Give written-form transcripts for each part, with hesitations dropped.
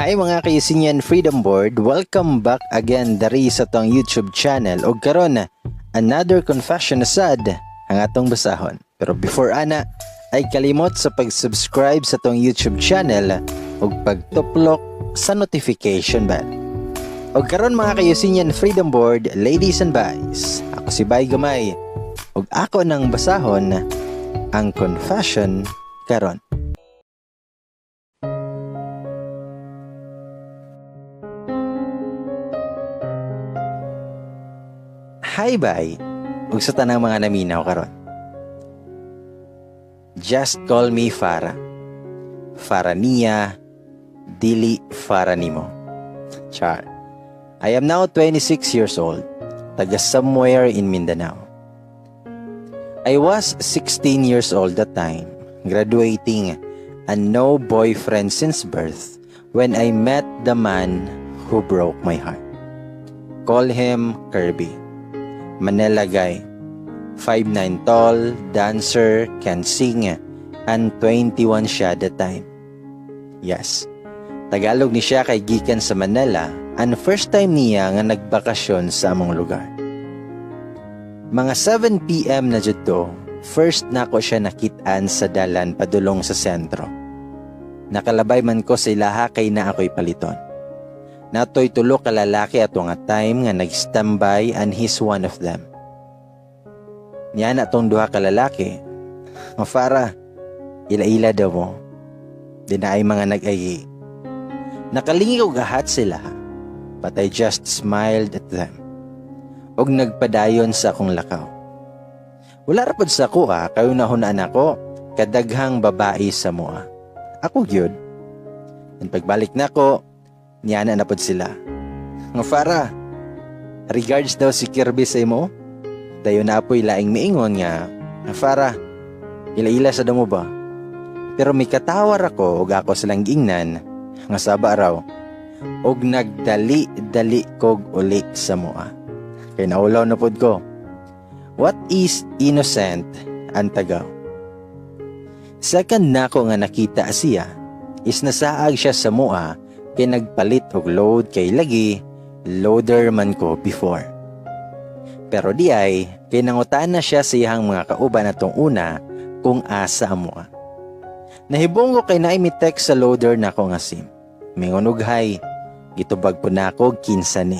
Hi, mga ka-Eugenian Freedom Board, welcome back again dari sa atong YouTube channel. Og karon, another confession na sad ang atong basahon. Pero before ana, ay kalimot sa pag-subscribe sa atong YouTube channel ug pagtuplok sa notification bell. Og karon, mga ka-Eugenian Freedom Board, ladies and guys, ako si Bay Gamay ug ako nang basahon ang confession karon. Hi, bye. Ug sa tanang mga naminaw karon. Just call me Farah. Farah niya, dili Farah nimo. Char. I am now 26 years old. Taga somewhere in Mindanao. I was 16 years old that time, graduating and no boyfriend since birth when I met the man who broke my heart. Call him Kirby. Manila guy. 5'9 tall, dancer, can sing, and 21 siya that time. Yes. Tagalog ni siya kay gikan sa Manila and first time niya nga nagbakasyon sa among lugar. Mga 7 p.m. na jud to, first nako siya nakitaan sa dalan padulong sa sentro. Nakalabay man ko sa ilaha kay naa ko'y paliton. Natoy tulo ka lalaki ato nga time nga nag-standby and he's one of them. Niya na tong duha ka lalaki. "Mafara, ila-ila daw mo." Di na ay mga nag-ayi. Nakalingi og gahat sila, but I just smiled at them. Og nagpadayon sa akong lakaw. Wala ra pod sa ako ah, kayo nahunaan ako, kadaghang babae sa mua. Ako gyud. And pagbalik nako, niana na pod sila. "Nga Farah, regards daw si Kirby sa imo." Dayon na apoy laing miingon nga, "Nga Farah, ila-ila sa damo ba?" Pero may katawar ako ug ako silang giingnan nga saba raw og nagdali-dali kog uli sa mua. Kay naulaw na pod ko. What is innocent ang tagaw? Second nako nga nakita siya is nasaag siya sa mua kay nagpalit og load kay lagi loader man ko before. Pero di ay kay nangutan na siya sa iyang mga kauban atong una kung asa amoa. Nahibong ko kay naay mi text sa loader nako nga SIM. Mingon og hi, gitubag po nako kinsa ni.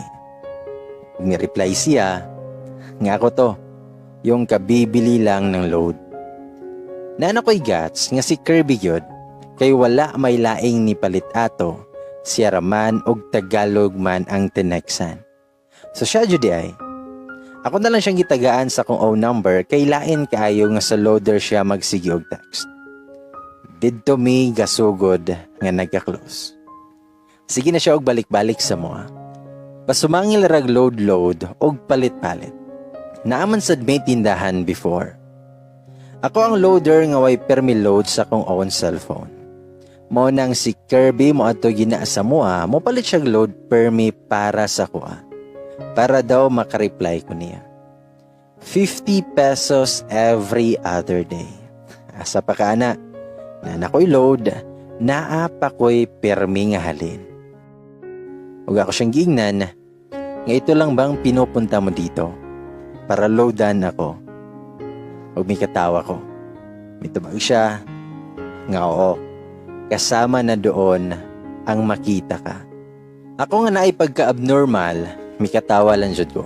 Ug mi-reply siya nga ako to, yung kabibili lang ng load. Naa ko'y guts nga si Kirby gyud kay wala may laing ni palit ato, siya raman og Tagalog man ang tinexan. So siya jud ay. Ako na lang siyang gitagaan sa akong own number kay lain kaayo nga sa loader siya magsige og text. Didto mi gasugod nga nagka-close. Sige na siya og balik-balik sa moa. Pasumangil rag load-load og palit-palit. Naaman sad may tindahan before. Ako ang loader nga way permi load sa akong own cellphone. Mo nang si Kirby mo ato gina sa mua, mo palit siya load permi para sa kuha. Para daw makareply ko niya. 50 pesos every other day. Asa pa ka ana? Na nakoy load, naa pa ko'y permi nga halin. Ug ako siyang giingnan nga ito lang bang pinupunta mo dito? Para loadan ako. Ug may katawa ko. Mitubag siya nga oo. Kasama na doon ang makita ka. Ako nga naay pagka-abnormal, mikatawa lang jud ko.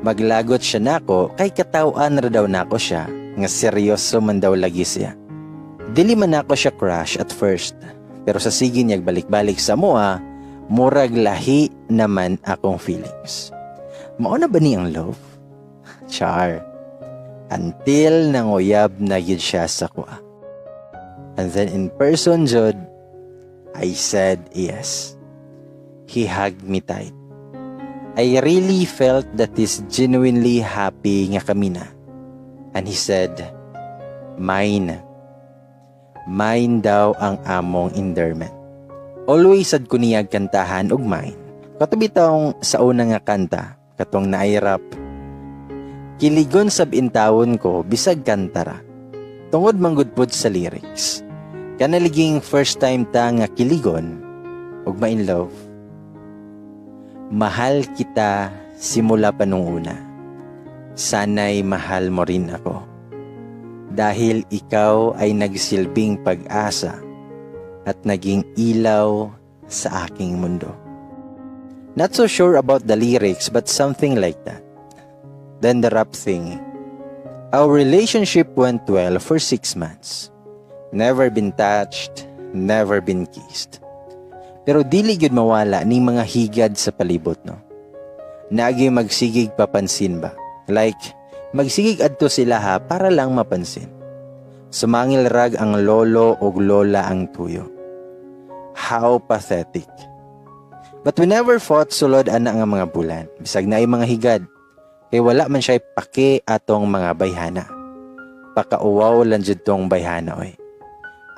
Maglagot siya nako kay katawan ra daw nako siya nga seryoso man daw lagi siya. Dili man nako siya crush at first, pero sa sige niya balik-balik sa moa, murag lahi naman akong feelings. Mao na ba ni ang love? Char. Until nanguyab na gyud siya sa kuha. And then in person jud, I said yes. He hugged me tight. I really felt that he's genuinely happy nga kami na. And he said, "Mine." Mine daw ang among endearment. Always sad ko niya kantahan og "Mine." Kato bitawng sa una nga kanta, katong naay rap. Kiligon sab intawon ko bisag kantara. Tungod manggud pod sa lyrics. Kanaliging first time ta nga kiligon Ug ma-in love. Mahal kita simula pa nung una. Sana'y mahal mo rin ako. Dahil ikaw ay nagsilbing pag-asa at naging ilaw sa aking mundo. Not so sure about the lyrics, but something like that. Then the rap thingy. Our relationship went well for 6 months. Never been touched, never been kissed. Pero dili gyud mawala ning mga higad sa palibot, no? Naagi magsigig papansin ba? Like, magsigig adto sila ha para lang mapansin. Sumangil rag ang lolo og lola ang tuyo. How pathetic. But we never fought sulod ana nga mga bulan. Bisag naay mga higad. Kay wala man siya pake atong mga bayhana. Pakauwaw lang jud tong bayhana oy.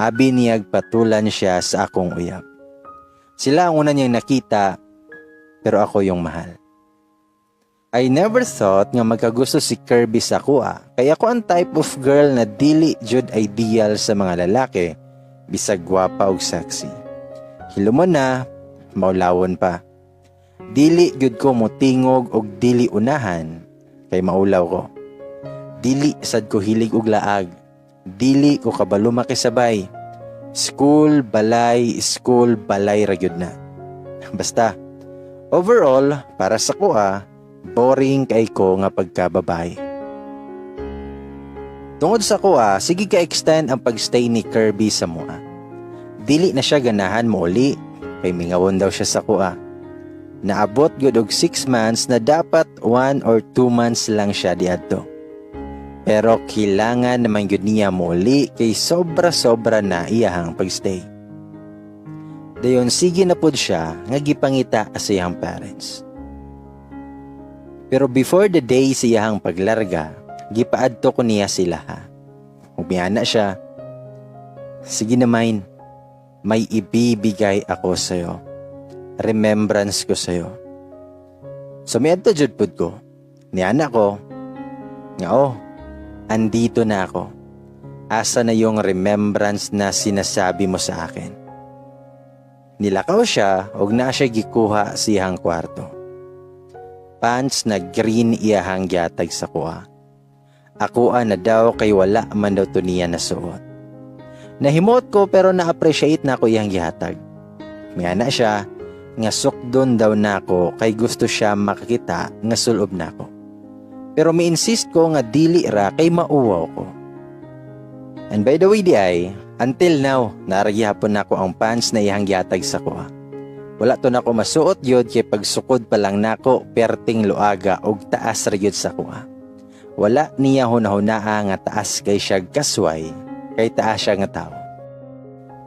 Abi niyag patulan siya sa akong uyab. Sila ang una niyang nakita, pero ako yung mahal. I never thought nga magkagusto si Kirby sa akoa. Kaya ako ang type of girl na dili jud ideal sa mga lalaki, bisag gwapa og sexy. Hilumon na, maulawon pa. Dili gyud ko motingog og dili unahan kay maulaw ko. Dili sad ko hilig og laag. Dili ko kabalo makisabay. School, balay, school, balay ra gyud na. Basta, overall, para sa akoa, boring kay ko nga pagkababae. Tungod sa akoa, sige ka extend ang pagstay ni Kirby sa amoa. Dili na siya ganahan mouli kay mingawon daw siya sa akoa. Naabot gud og 6 months na dapat 1 or 2 months lang siya diadto. Pero kailangan naman gyud niya mouli kay sobra-sobra na iyahang pagstay. Dayon sige na pud siya nga gipangita sa iyang parents. Pero before the day sa iyahang paglarga, gipaadto ko niya sila ha. Ug miana siya, "Sige na mine, may ibibigay ako sa'yo. Remembrance ko sa'yo." So miadto jud pud ko. Niana ko, nga, "Oh, andito na ako. Asa na yung remembrance na sinasabi mo sa akin?" Nilakaw siya og naa siya gikuha sa iyang kwarto. Pants na green iyahang gihatag sa akoa. Akoa na daw kay wala man daw to niya nasuot. Nahimuot ko pero na-appreciate na ako iyang gihatag. Miana siya nga sukdon daw nako kay gusto siya makakita nga sulob nako. Pero mi-insist ko nga dili ra kay mauwaw ko. And by the way di ay, until now, naa ra gihapon nako ang pants na iyang gihatag sa akoa. Wala to nako masuot yod kay pagsukod pa lang nako perting luaga og taas ra gyud sa akoa. Wala niya hunahunaa nga taas kay siya kasway kay taas siya nga tao.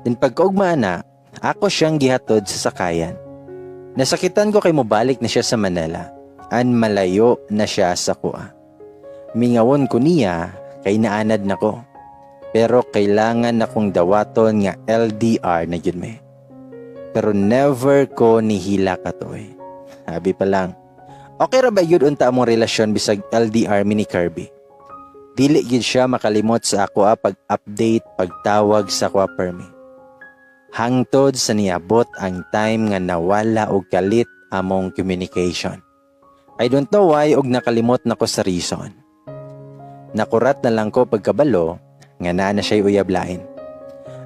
Then pagkaugma na, ako siyang gihatod sa sakayan. Nasakitan ko kay mobalik na siya sa Manila. An malayo na siya sa akoa. Mingawon ko niya kay naanad na ko. Pero kailangan akong dawaton nga LDR na gyud me. Pero never ko nihila katoy. Sabi pa lang, okay ra ba yun unta among relasyon bisag LDR mi ni Kirby? Dili gyud siya makalimot sa ako pag-update, pagtawag sa ako permi. Hangtod sa niabot ang time nga nawala og kalit among communication. I don't know why og nakalimot na ko sa reason. Nakurat na lang ko pagkabalo nga naa na siya'y uyab lain.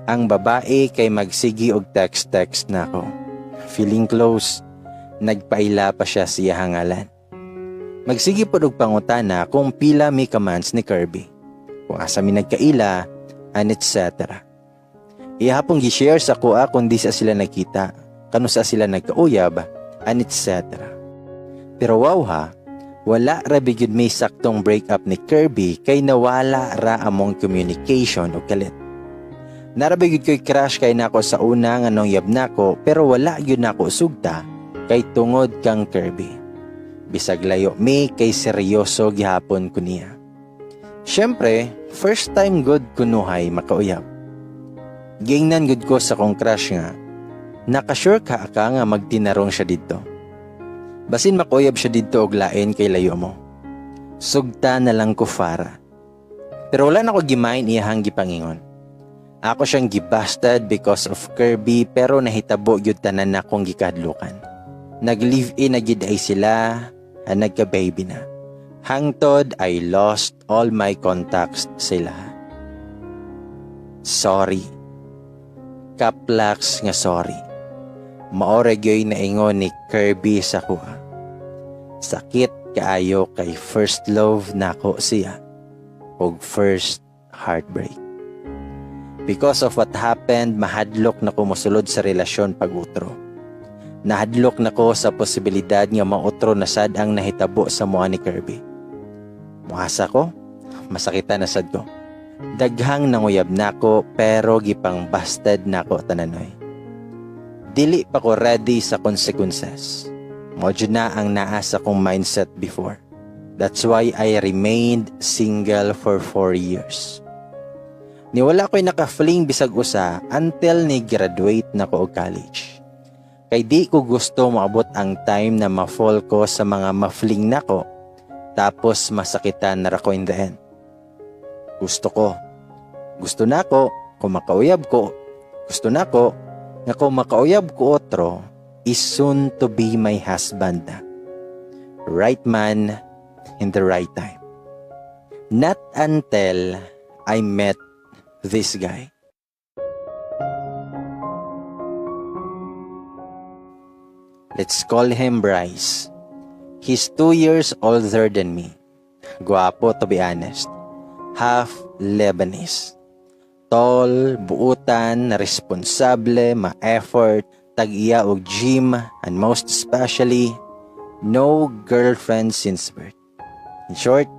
Ang babae kay magsigi og text-text na ako. Feeling close, nagpaila pa siya sa iyahang ngalan. Magsigi pod og pangutana kung pila mi ka months ni Kirby, kung asa mi nagkaila, and etc. Iya pong gi-share sa akoa kung di sa sila nagkita, kanu sa sila nagkauyab, and etc. Pero wow ha, wala ra gyud may saktong break up ni Kirby kay nawala ra among communication og kalit. Naa ra gyud ko'y crush kay nako sa una nga nung yab nako, pero wala gyud nako sugta kay tungod kang Kirby. Bisag layo mi kay seryoso gihapon ko niya. Siyempre, first time gud kunuhay makauyab. Gingnan gud ko sa kong crush nga, "Nakasure ka ka nga magtinarong siya didto? Basin makauyab siya didto og lain kay layo mo. Sugta na lang ko fara." Pero wala na ko gimain iyahang gipangingon. Ako siyang gibasted because of Kirby, pero nahitabo gyud tanan nakong gikadlukan. Nag-live-in na gid ay sila and nagka-baby na. Hangtod I lost all my contacts sila. Sorry. Kaplaks nga sorry. Mao ra gyoy naingon ni Kirby sa kuha. Sakit kaayo kay first love nako siya ug first heartbreak. Because of what happened, mahadlok na ko mosulod sa relasyon pag-utro. Nahadlok na ko sa posibilidad nga mautro na sad ang nahitabo sa mua ni Kirby. Muasa ko, masakitan na sad ko. Daghang nanguyab nako pero gipang busted nako tananoy. Dili pa ko ready sa consequences. Mao jud na ang naa sa kong mindset before. That's why I remained single for 4 years. Ni wala ko'y naka-fling bisag usa until ni graduate na ko og college. Kay di ko gusto moabot ang time na ma-fall ko sa mga ma-fling nako tapos masakitan na ra ko in the end. Gusto ko. Gusto nako kung makauyab ko. Gusto nako nga kung makauyab ko otro is soon to be my husband na. Right man in the right time. Not until I met this guy. Let's call him Bryce. He's 2 years older than me. Guwapo, to be honest. Half Lebanese. Tall, buutan, responsable, ma-effort, tag-iya og gym, and most especially, no girlfriend since birth. In short,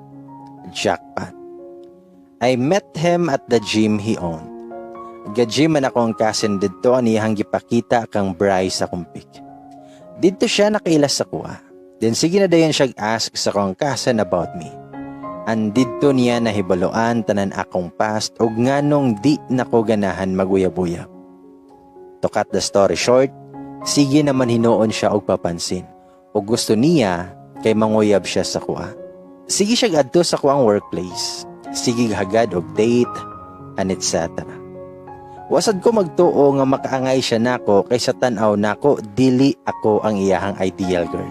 jackpot. I met him at the gym he owned. Ga-gym man akong cousin didto, aniyang gipakita kang Bryce sa akong pic. Didto siya nakaila sa kuha. Then sige na dayon siya ask sa akong cousin about me. And didto niya nahibaluan tanan akong past ug nganong di nako ganahan maguyab-uyab. To cut the story short, sige naman hinuon siya og papansin. Ug gusto niya kay manguyab siya sa kuha. Sige siya adto sa kuang workplace. Sige hagad og date and etc. Wa sad ko magtuo nga makaangay siya nako kay sa tan-aw nako dili ako ang iyahang ideal girl.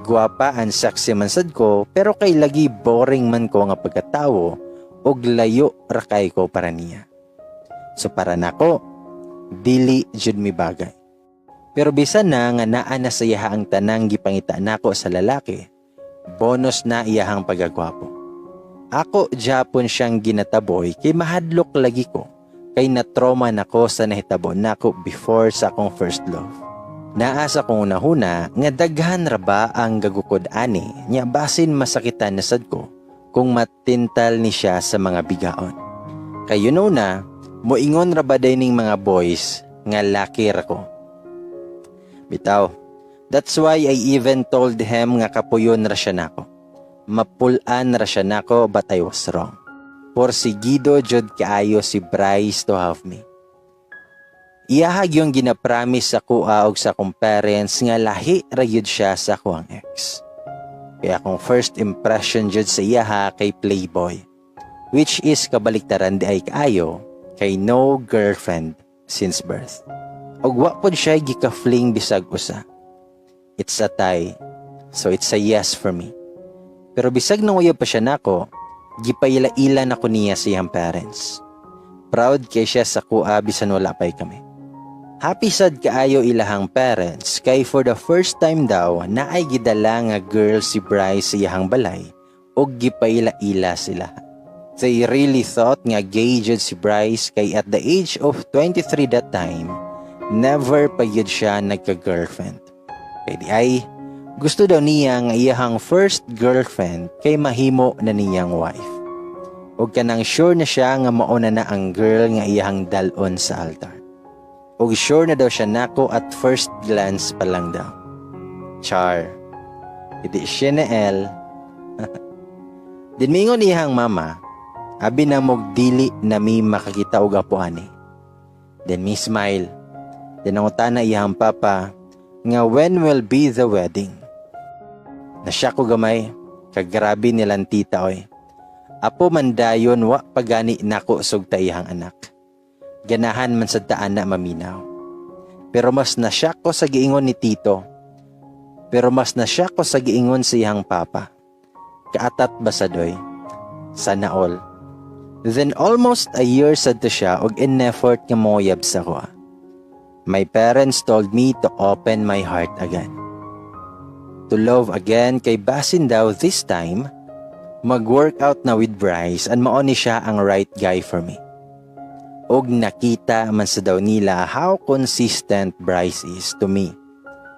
Gwapa and sexy man sad ko, pero kay lagi boring man ko nga pagkatawo ug layo ra kay ko para niya. So para nako dili jud mi bagay. Pero bisan na nga naa na sa iyaha ang tanang gipangita nako sa lalaki, bonus na iyahang pagagwapo. Ako japon siyang ginataboy kay mahadlok lagi ko kay na-trauma nako sa nahitabo nako before sa akong first love. Naa sa kong hunahuna nga daghan ra ba ang gagukod ani nya basin masakitan na sad ko kung matintal ni siya sa mga bigaon. Kay you know na, moingon ra ba day ning mga boys nga laki ra ko. Bitaw, that's why I even told him nga kapuyon ra siya nako. Mapulan ra siya nako, but I was wrong. Porsigido jud kaayo si Bryce to have me. Iyaha gyung ginapromise sa kuha og sa akong parents nga lahi ra gyud siya sa akuang ex. Kaya akong first impression jud sa iyaha kay playboy, which is kabaliktaran di ay kaayo kay no girlfriend since birth. Og wa pod siya gika-fling bisag usa. It's a tie. So it's a yes for me. Pero bisag nanguyab pa siya nako, gipaila-ila na ko niya sa iyang parents. Proud kay siya sa kuha bisan wala pay kami. Happy sad kaayo ilahang parents kay for the first time daw naay gidala nga girl si Bryce sa iyahang balay ug gipaila-ila sila. They really thought nga gay jud si Bryce kay at the age of 23 that time, never pa gyud siya nagka-girlfriend. Kay di ay, gusto daw niya nga iyahang first girlfriend kay mahimo na niyang wife. Ug kanang sure na siya nga mauna na ang girl nga iyahang dal-on sa altar. Ug sure na daw siya nako at first glance pa lang daw. Char. Hindi siya na L. Din mingon iyang mama, abi na mog dili na mi makakita og apo ani. Then mi smile. Then nangutana iyang papa nga when will be the wedding. Nasya ko gamay, kagrabe nilang tita oy. Apo man dayon wa pagani nako sugta iyang anak. Ganahan man sad ta ana maminaw. Pero mas na-shock ko sa giingon ni Tito. Pero mas na-shock ko sa giingon sa iyang papa. Kaatat ba sad oy? Sana all. Then almost a year sad to siya og in-effort nga moyab sa ko. My parents told me to open my heart again. To love again kay basin daw this time mag-workout na with Bryce and mao ni siya ang right guy for me. Og nakita man sa daw nila how consistent Bryce is to me.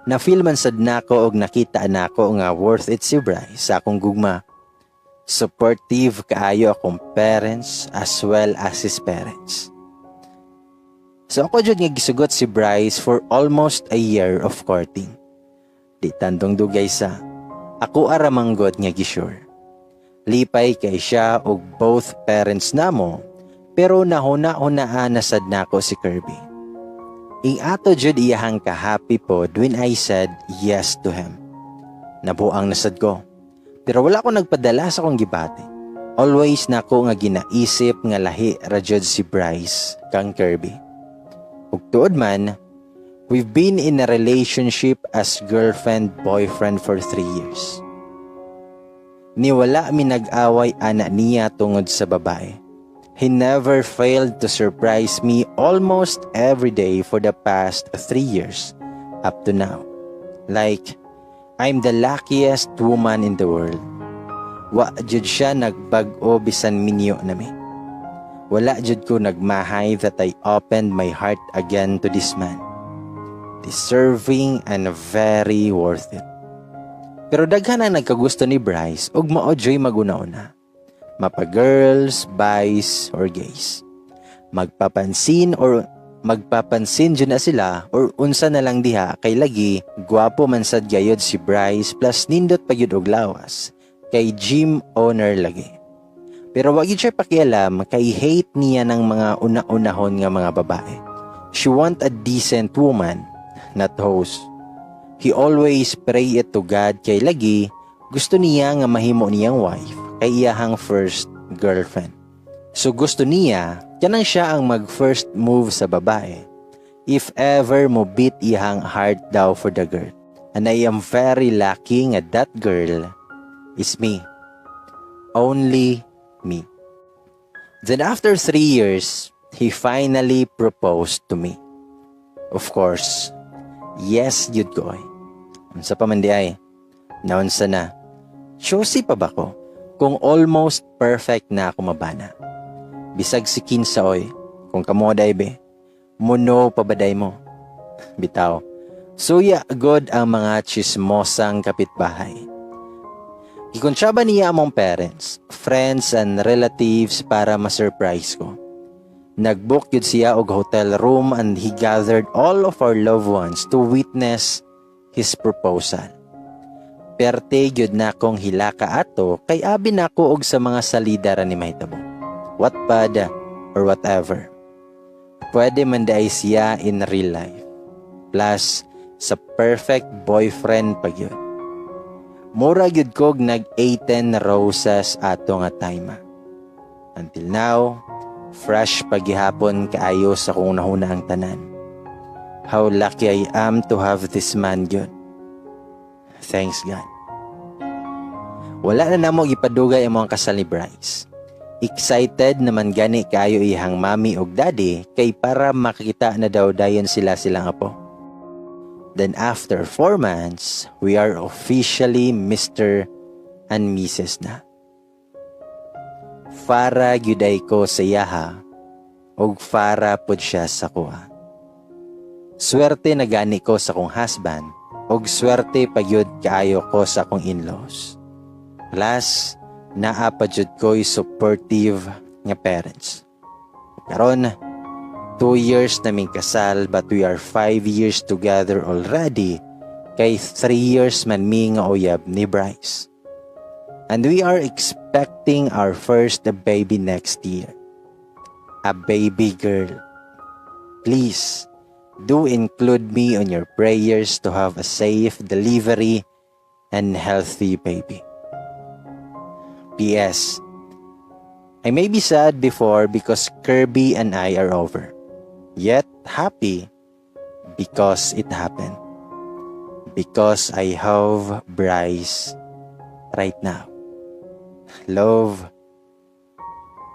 Na-feel man sad nako og nakita nako nga worth it si Bryce sa akong gugma. Supportive kaayo akong parents as well as his parents. So ako jud nga gisugot si Bryce for almost a year of courting. Di tandong dugay sa ako ara manggod nga gisure. Lipay kay siya og both parents namo, pero nahuna-hunaan na sad nako si Kirby. Ing ato jud iyahang ka-happy pod when I said yes to him. Nabuang na sad ko. Pero wala ko nagpadala sa akong gibati. Always nako nga ginaisip nga lahi ra jud si Bryce kang Kirby. Ug tuod man, we've been in a relationship as girlfriend-boyfriend for 3 years. Ni wala mi nag-away ana niya tungod sa babae. He never failed to surprise me almost every day for the past 3 years up to now. Like, I'm the luckiest woman in the world. Wa jud siya nagbag-o bisan minyo nami. Wala jud ko nagmahay that I opened my heart again to this man. Deserving and very worth it. Pero daghan ang nagkagusto ni Bryce ug mao juy maguna-una. Mapa girls, bis, or gays. Magpapansin or magpapansin jud na sila or unsa na lang diha kay lagi gwapo man sad gayod si Bryce, plus nindot pa gyud og lawas kay gym owner lagi. Pero wag gyud siya pakialam kay hate niya ng mga una-unahon nga mga babae. She want a decent woman, not hoes. He always pray it to God kay lagi gusto niya nga mahimo niyang wife kay iyahang first girlfriend. So gusto niya kanang siya ang mag first move sa babae if ever mo beat iyahang heart daw for the girl. And I am very lucky nga that girl is me. Only me. Then after 3 years, he finally proposed to me. Of course, yes jud ko ay. Unsa pa man di ay? Naunsa na? Choosy pa ba ko? Kung almost perfect na ako mabana. Bisag si kinsa oy, kung kamo day be, muno pa ba day mo? Bitaw. Suya god ang mga chismosang kapitbahay. Gikonsyaba niya among parents, friends and relatives para ma-surprise ko. Nag-book yun siya og hotel room and he gathered all of our loved ones to witness his proposal. Perte gyud na akong hilaka ato kay abi nako og sa mga salida ra ni mahitabo. Wattpad or whatever. Pwede man diay siya in real life. Plus, sa perfect boyfriend pa gyud. Mura gyud kog nag 18 roses ato nga time. Until now, fresh pagihapon kaayo sa kung nahuna ang tanan. How lucky I am to have this man gyud. Thanks God. Wala na namo gipadugay ang mga kasal ni Bryce. Excited naman gani kayo iyang mami og daddy kay para makakita na daw dayon sila silang apo. Then after 4 months, we are officially Mr. and Mrs. na. Fara gyuday ko sa iyaha ug fara pod siya sa kuha. Swerte na gani ko sa akong husband ug swerte pa gyud kaayo ko sa akong in-laws. Plus, naa pa jud ko'y supportive nga parents. Karon, 2 years naming kasal, but we are 5 years together already kay 3 years man mi nga uyab ni Bryce. And we are expecting our first baby next year. A baby girl. Please, do include me on your prayers to have a safe delivery and healthy baby. P.S. I may be sad before because Kirby and I are over. Yet happy because it happened. Because I have Bryce right now. Love,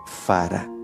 Farah.